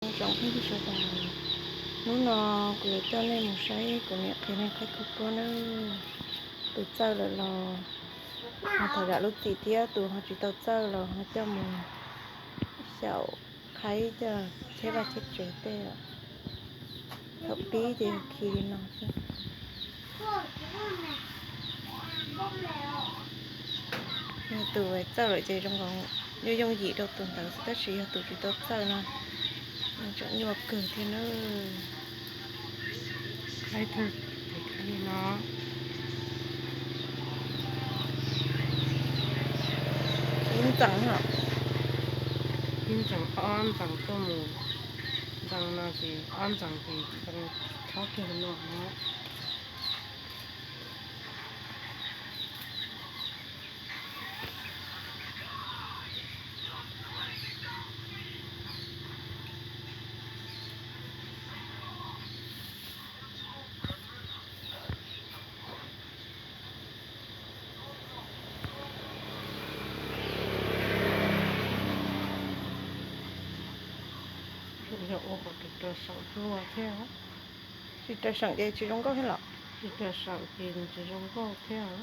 Tsoom phooj ywg sawv daws, hnub no kuv yuav coj nej mus saib kuv niam qhia nej qhaib kub tuab nawb. Tus txawj lawm los ho tham zam lub txim thiab, tus ho tsis tau txawj los ho coj mus xyaum qhaib coj cheb vaj cheb tsev tej. Thaum pib ces yog khi li no xwb. Yog tus txawj lawm ces zoo nkaus yooj yooj yim rau tus ntawd xwb, tab sis yog tus tsis tau txawj no tseem nyuaj kawg thiab na. Qhaib thawj li no, ib ntxees, ib ntxees ob ntxees tuaj mus, ntxees no ces ob ntxees ces ntxees chob kiag no na. Yog ua kom tus raws seem luag thiab. Tsis raws seem ces tsis zoo nkauj thiab los? Tsis raws seem ces tsis zoo nkauj thiab.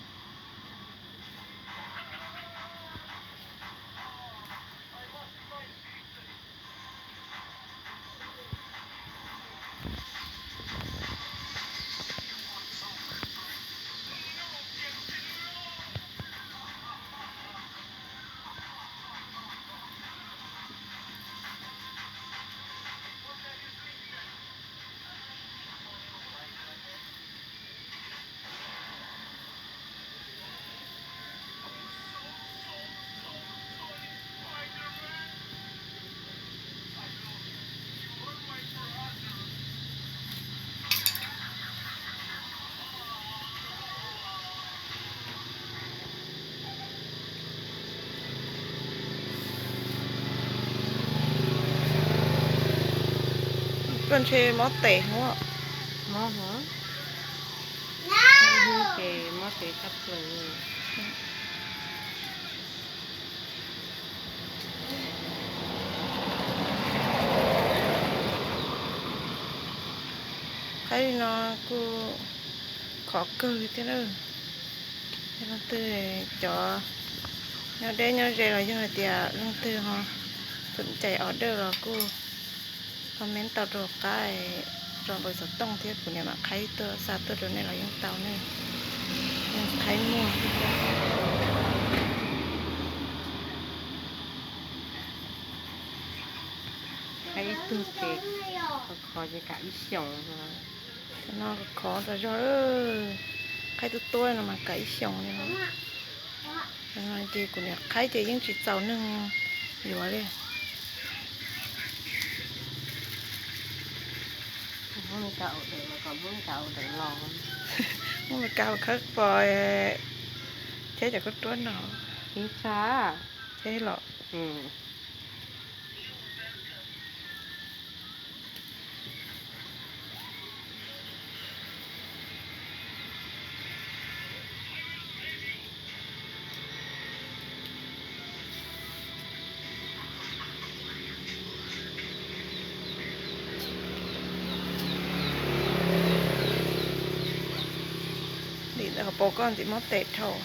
Koj ntshe mob tes hov. Mob hov. Ces mob tes tshaj plaws. Qhaib li no kuj khov kawg li thiab na. Leej twg cov nyob deb nyob ze los yog hais tias leej twg ho xom cai order los kuj comment tau rau qab, rau npawb xov tooj thiab kuv niam mam qhaib tuaj xa tuaj rau nej los yeej tau ne. Qhaib muag. Qhaib ib tug ces khov khov ces kam ib xyoos. No khov tas zog, qhaib tuab tuab no mas kam ib xyoos li. Ces kuv niam qhaib ces yeej tsis txaus neeg yuav li. Muab Meskas los khawb pos, cheb cov kub tuab no. Cheb los. Lim ntawd ho pom koj ntxim mob tes dhau.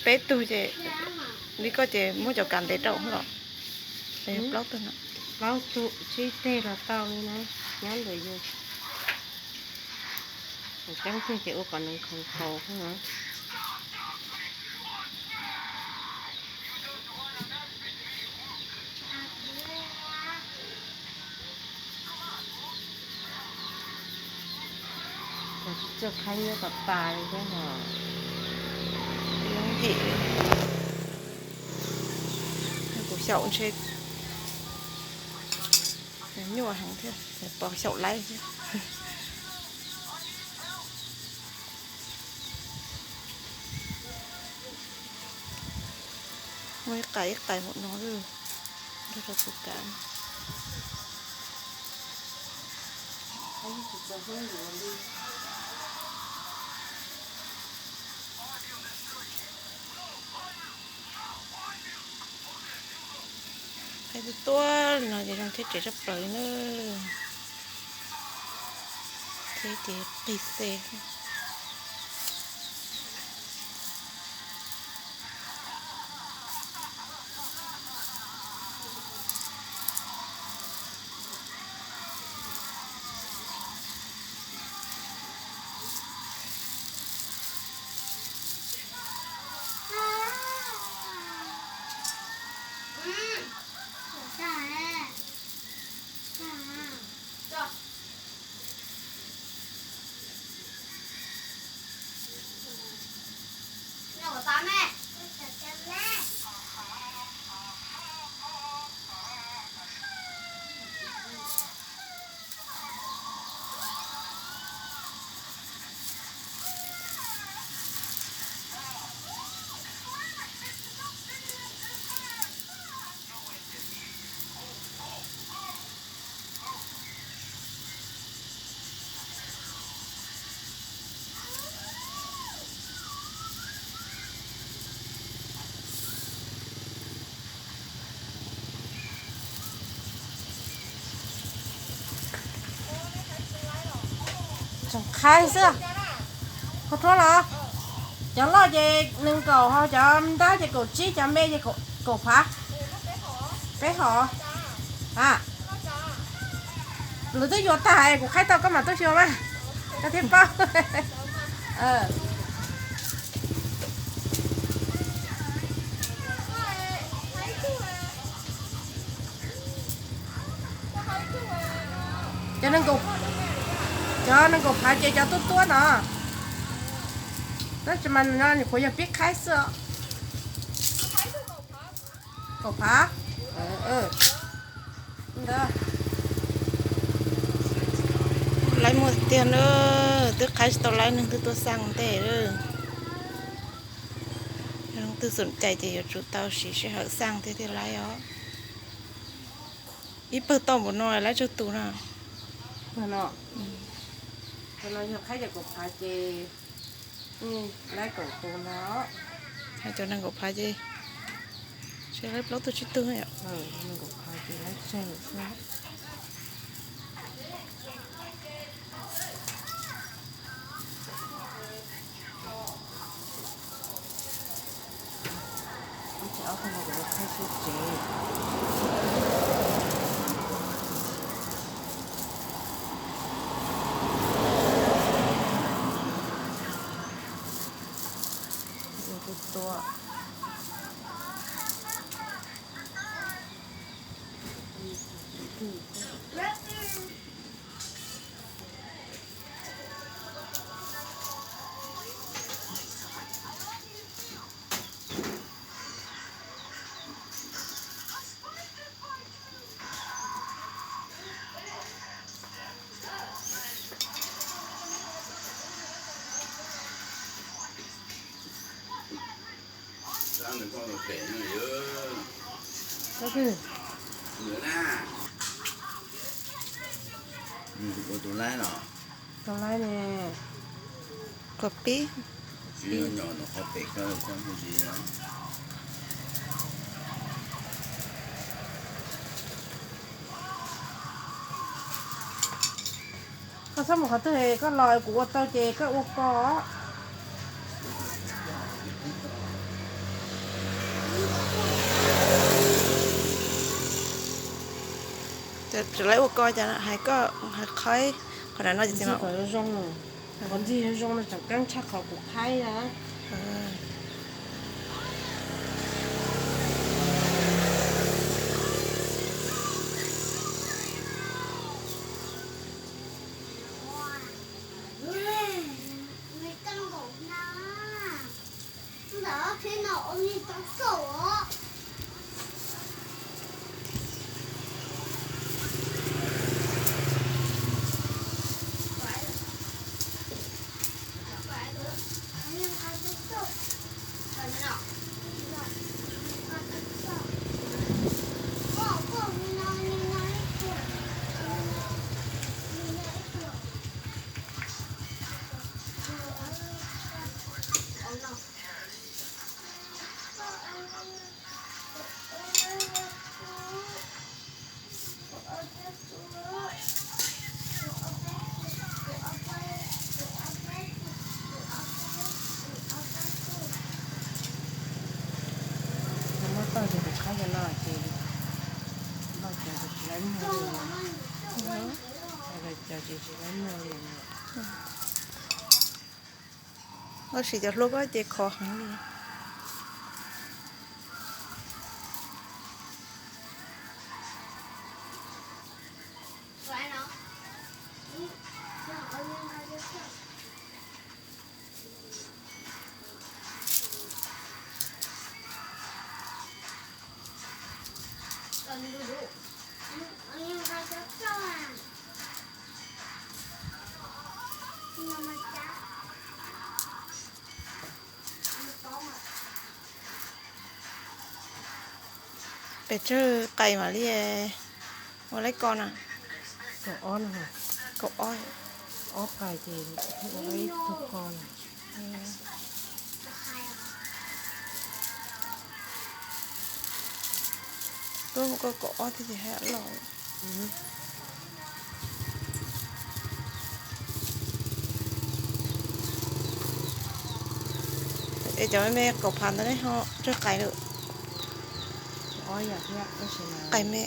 Peb tug ces li koj ces muab cov kav ntev rau los. Plaub tug no. Plaub tug tsib teg los tau li na, nyob ntawm yus. Tseeb tiag ces ua kom nws khaus khaus xwb na. Tsis txawj qhaib nyob tas tas li thiab hos. Yooj yim. Kuv xyaum ntshe nyuaj heev thiab, pos xyaum laib thiab. Muaj ib qais ib qais mus no, nrog rau tus kav. Tuaj tuaj li no ces zoo thiab tsev tshaj plaws li na. Thiab ces qis xes. Tseem qhaib xwb. Khaub thuab los? Cov loj ces nees nkaum, ho cov ntab ces kaum tsib, cov me ces kaum phav. Peb hom. A, lawv twb yuav tag, kuv qhaib tau koj mam tuaj xyuas mas, koj thiaj paub. Cov nees nkaum, cov nees nkaum phav ces cov tuab tuab no. Tab sis mas no nyuam qhuav yog pib qhaib xwb os. Kaum phav. Ntawd. Laib muaj tiag na, twb qhaib tsis tau laib neeg twb tuaj xaj ntej. Leej twg xom cai ces yuav tsum tau siv sij hawm xaj thiab thiaj laib os. Ib pawg tau npaum no laib tsawg tus no? Tus no yog qhaib cov kaum phav ces laib kaum tus no. Hais cov nees nkaum phav ces laib plaub tug tsib tug. Nees nkaum phav ces laib tsawg xwb. Ib tsam ob tag no kuv yuav qhaib sib tsev. Tus tua. Ua tus laib los? Tus laib ne? Qhov pib. Tsis yog nyob ntawm qhov pem koj txhob mus ntsis no. Koj txhob mus qhov twg, koj los kuv ua tau ces koj ua koj. Tsis laib ua koj cas hais koj hais qhaib qhov no no ces txiv mam zoo. Qhov ntxig zoo no tseem ceeb tshaj qhov kuv qhaib na. Ntawm qhov no ua li tau xauj os. Tab sis cov hlua koj ces khov heev li. Pes tsawg qais mam li ua laib ko na? Kaum ob, kaum ob, ob qais ces ua laib tug ko na. Tuaj mus koj kaum ob thiab ces haj loj. Es cov me kaum phav ntawd nej ho tsawg qais lawm? Qais me.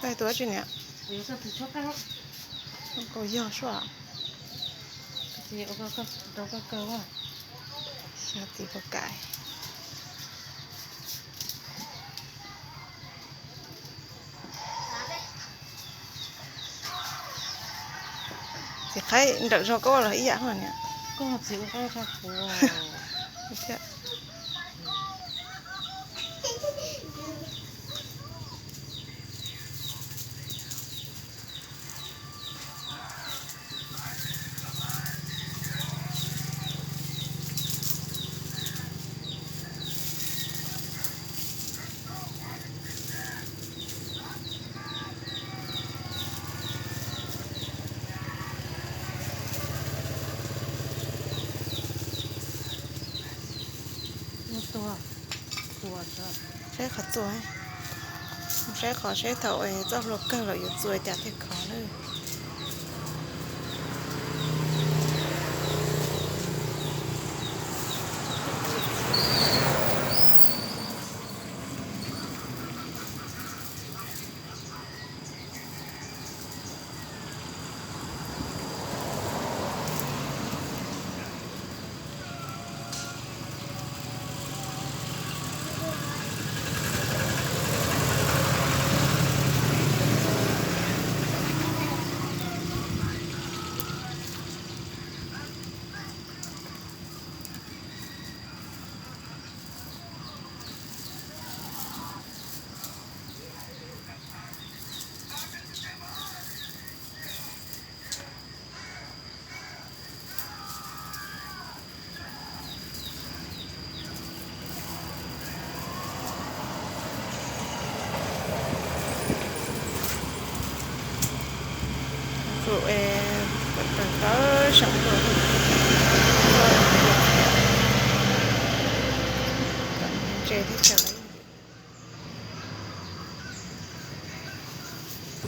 Koj tus dab tsi niam? Koj yog sua. Xyov tim puas kam. Txiv qaib nrawm zog koj los ib yam hos niam. Koj txiv ua koj tshaj kuv thiab. Saib qhov txuas, saib qhov seb thaum txoj hlua kawg lawm yuav txuas cas thiaj khov na. Kuv